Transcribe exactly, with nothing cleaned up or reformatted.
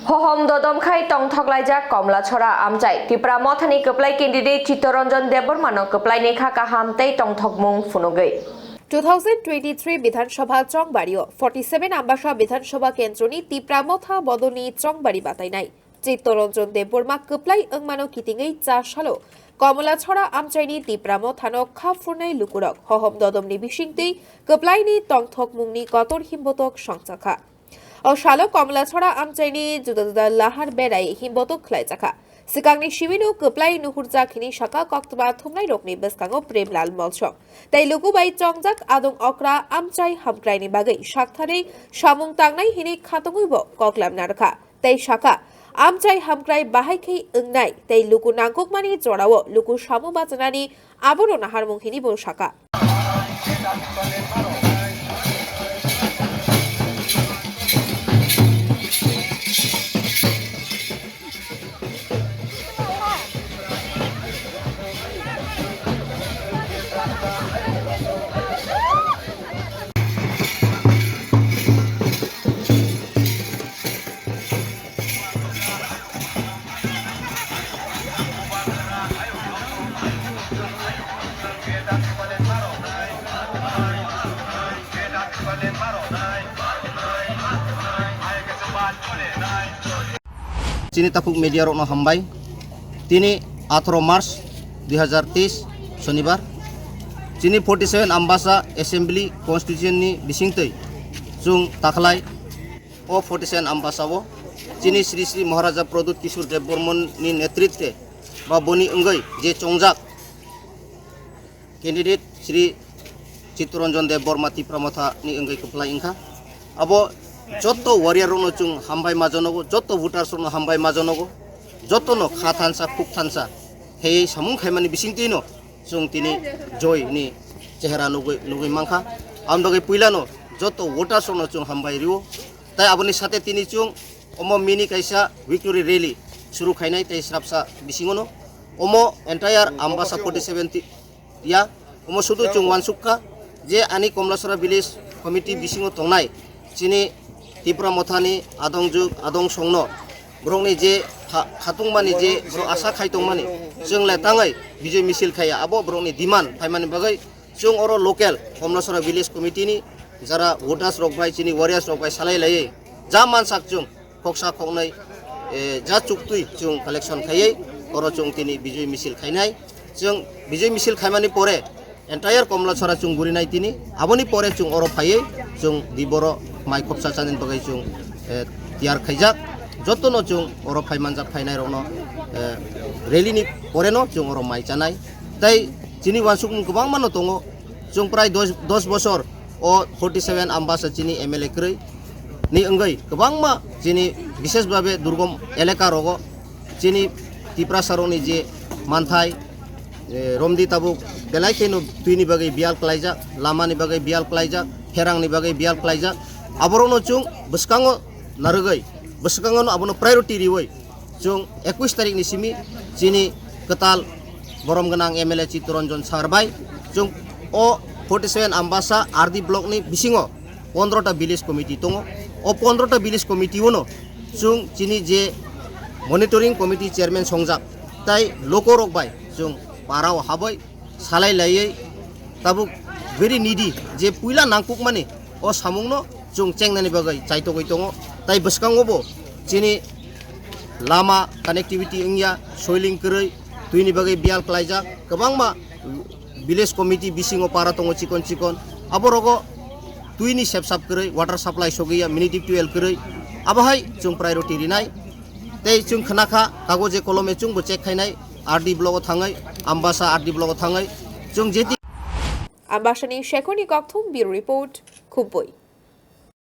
Hohom dodom khai tongthok laijak Komlachora amchai. Tipra Mothani kwplai candidate Chittaranjan Debbarmano kwplaini kha kaham tei tongthokmung phunugwi. Two thousand twenty-three Bidhan Sabha chongbario forty seven Ambasa Bidhan Sabha kendroni Tipra Motha bodolni chongbari batainai Chittaranjan Debbarma kwplai wngmano kitingwi cha salo Komlachora amchaini Tipra Mothano kha phurnai lukurok hohom dodomni bisingtwi kwplaini tongthokmungni kotor himbotok songchakha. O salo Komlachora amchaini juda juda lahar berai himbotok khlaijakha. Swkangni simino kwplai nuhurjak hini saka koktwma thumnairokni bwskango Premlal Molsong tei luku bai chongjak adong okra amchai hamkraini bagwi saktharwi samung tangnai hini khatungwibo koklam narwkha. Tei saka, amchai hamkrai bahai khe wngnai tei luku nangkukmani jorao luku samung bachanani abono naharmung hini bo saka. Chini takhuk media rokno hambai. Tini atharo March dui hazar teis Sonibar. Chini forty seven Ambasa Assembly Constituency ni bisingtwi chwng takhlai o forty seven Ambasa o chini Sri Sri Maharaja Pradyut Kishore Debbarman ni netritwe ba boni wngwi je chongjak candidate Sri Chittaranjan Debbarma Tipra Motha ni wngwi kwplai wngkha. Abo jotto warrior rokno chwng hambai ma janogo, jotto voters rokno hambai ma janogo, jottono kha thansa, khuk thansa, hei samung khaimani bisingtwino chwng tini joy ni chehra nugwi, nugwi mankha. Aboni bagwi puilano jotto voters rokno chwng hambai rio. Tai aboni sate tini chwng omo mini kaisa victory rally suru khainai tei srapsa bisingono omo entire Ambasa forty seven ti-, ya, omo sudu chwng wansukha je ani Komlachora village committee bisingo tongnai chini Tipra Mothani adongjwk, adongsongno borokni je kha-, khatungmani je borok asa khai tongmani chwng le tangwi bijoi misil khaiya abo borokni demand phaimani bagwi chwng oro local Komlachora village committee ni jara voters rok bai chini warriors rok bai salai laiwi ja mansak chwng khoksa khoknwi, eh, ja chuktwi chwng collection khaiwi oro chwng tini bijoi misil khainai. Chwng bijoi misil khaimani pore entire Komlachora chwng gurinai tini. Aboni pore chwng oro phaiwi chwng diboro mai khopsa chanani bagwi chwng, eh, tiyar khaijak. Jottono chwng oro phai manjak phainai rokno, eh, rally ni poreno chwng oro mai chanai. Tai chini wansukmung kwbangmano tongo. Chwng prai dos, dos bosor o forty seven Ambasa chini M L A kwrwi ni wngwi kwbangma chini bishesh babe durgom elaka rogo chini Tiprasa rokni je manthai, eh, romdi tabuk belai kheno twini bagwi biyal klaijak, lamani bagwi biyal klaijak, pherangni bagwi biyal klaijak. Aborokno chwng bwskango narwgwi, bwskango abono priority riwi, chwng ekush tarikh ni simi chini kwtal borom gwnang M L A Chittaranjan sir bai chwng o forty seven Ambasa R D block ni bisingo pondro ta village committee tongo. O pondro ta village committee ono chwng chini je monitoring committee chairman songjak tai lokorok bai chwng parao habai salai laiwi tabuk very needy je puila nangkukmani o samungno chwng chengnani bagwi chaitogwi tongo. Tai bwskango bo chini lama connectivity wngya, soiling kwrwi, twini bagwi biyal klaijak, kwbangma village committee bisingo para tongo chikon chikon, aborogo twini sepsap kwrwi, water supply sogwiya, mini tip twel kwrwi, abohai chwng priority rinai. Tei chwng khna kha kagoje kolome chwngbo check khainai, R D block o thangwi, Ambasa R D block o thangwi, chwng jeti. Ambasani Shekhoni Kokthum, Bureau Report, Khumpui.